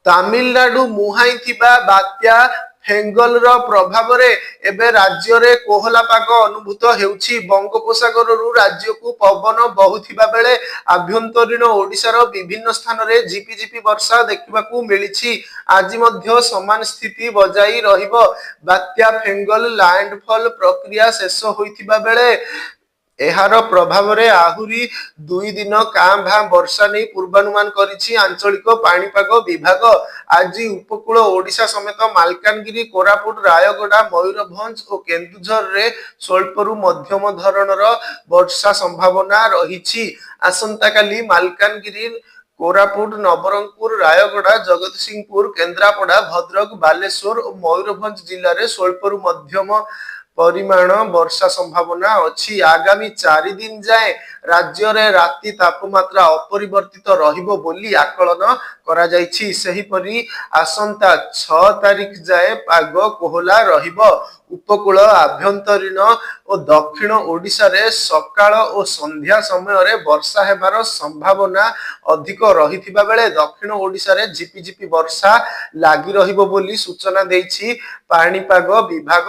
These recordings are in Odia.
ତାମିଲନାଡୁ ମୁହାଁଇଥିବା ବାତ୍ୟା ଫେଙ୍ଗଲର ପ୍ରଭାବରେ ଏବେ ରାଜ୍ୟରେ କୋହଲା ପାଗ ଅନୁଭୂତ ହେଉଛି। ବଙ୍ଗୋପସାଗରରୁ ରାଜ୍ୟକୁ ପବନ ବହୁଥିବା ବେଳେ ଆଭ୍ୟନ୍ତରୀଣ ଓଡ଼ିଶାର ବିଭିନ୍ନ ସ୍ଥାନରେ ଝିପିଝିପି ବର୍ଷା ଦେଖିବାକୁ ମିଳିଛି। ଆଜି ମଧ୍ୟ ସମାନ ସ୍ଥିତି ବଜାଇ ରହିବ। ବାତ୍ୟା ଫେଙ୍ଗଲ ଲ୍ୟାଣ୍ଡଫଲ ପ୍ରକ୍ରିୟା ଶେଷ ହୋଇଥିବା ବେଳେ ଏହାର ପ୍ରଭାବରେ ଆହୁରି 2 ଦିନ କାଁ ଭାଁ ବର୍ଷା ନେଇ ପୂର୍ବାନୁମାନ କରିଛି ଆଞ୍ଚଳିକ ପାଣିପାଗ ବିଭାଗ। ଆଜି ଉପକୂଳ ଓଡ଼ିଶା ସମେତ ମାଲକାନଗିରି, କୋରାପୁଟ, ରାୟଗଡ଼ା, ମୟୂରଭଞ୍ଜ ଓ କେନ୍ଦୁଝରରେ ସ୍ୱଳ୍ପରୁ ମଧ୍ୟମ ଧରଣର ବର୍ଷା ସମ୍ଭାବନା ରହିଛି। ଆସନ୍ତାକାଲି ମାଲକାନଗିରି, କୋରାପୁଟ, ନବରଙ୍ଗପୁର, ରାୟଗଡ଼ା, ଜଗତସିଂହପୁର, କେନ୍ଦ୍ରାପଡ଼ା, ଭଦ୍ରକ, ବାଲେଶ୍ୱର ଓ ମୟୂରଭଞ୍ଜ ଜିଲ୍ଲାରେ ସ୍ୱଳ୍ପରୁ ମଧ୍ୟମ ପରିମାଣ ବର୍ଷା ସମ୍ଭାବନା ଅଛି। ଆଗାମୀ 4 ଦିନ ଯାଏଁ ରାଜ୍ୟରେ ରାତି ତାପମାତ୍ରା ଅପରିବର୍ତ୍ତିତ ରହିବ ବୋଲି ଆକଳନ କରାଯାଇଛି। ସେହିପରି ଆସନ୍ତା 6 ତାରିଖ ଯାଏଁ ପାଗ କୋହଲା ରହିବ। ଉପକୂଳ, ଆଭ୍ୟନ୍ତରୀଣ ଓ ଦକ୍ଷିଣ ଓଡ଼ିଶାରେ ସକାଳ ଓ ସନ୍ଧ୍ୟା ସମୟରେ ବର୍ଷା ହେବାର ସମ୍ଭାବନା ଅଧିକ ରହିଥିବା ବେଳେ ଦକ୍ଷିଣ ଓଡ଼ିଶାରେ ଝିପିଝିପି ବର୍ଷା ଲାଗି ରହିବ ବୋଲି ସୂଚନା ଦେଇଛି ପାଣିପାଗ ବିଭାଗ।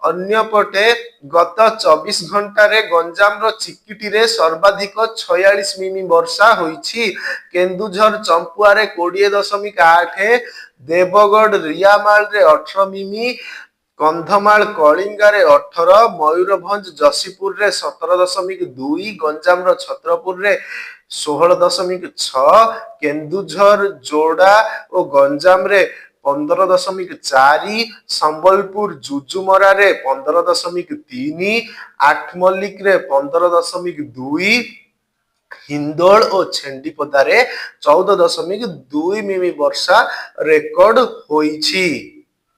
ଅନ୍ୟପଟେ ଗତ 24 ଘଣ୍ଟାରେ ଗଞ୍ଜାମର ଚିକିଟିରେ ସର୍ବାଧିକ 46 ମିମି ବର୍ଷା ହୋଇଛି। କେନ୍ଦୁଝର ଚମ୍ପୁଆରେ 20.8, ଦେବଗଡ଼ ରିଆମାଳରେ 18 ମିମି, କନ୍ଧମାଳ କଳିଙ୍ଗାରେ 18, ମୟୂରଭଞ୍ଜ ଯଶୀପୁରରେ 17.2, ଗଞ୍ଜାମର ଛତ୍ରପୁରରେ 16.6, କେନ୍ଦୁଝର ଯୋଡ଼ା ଓ ଗଞ୍ଜାମରେ 15.4, ସମ୍ବଲପୁର ଯୁଯୁମରାରେ 15.3, ଆଠମଲ୍ଲିକରେ 15.2, ହିନ୍ଦୋଳ ଓ ଛେଣ୍ଡିପଦାରେ 14.2 ମିମି ବର୍ଷା ରେକର୍ଡ ହୋଇଛି।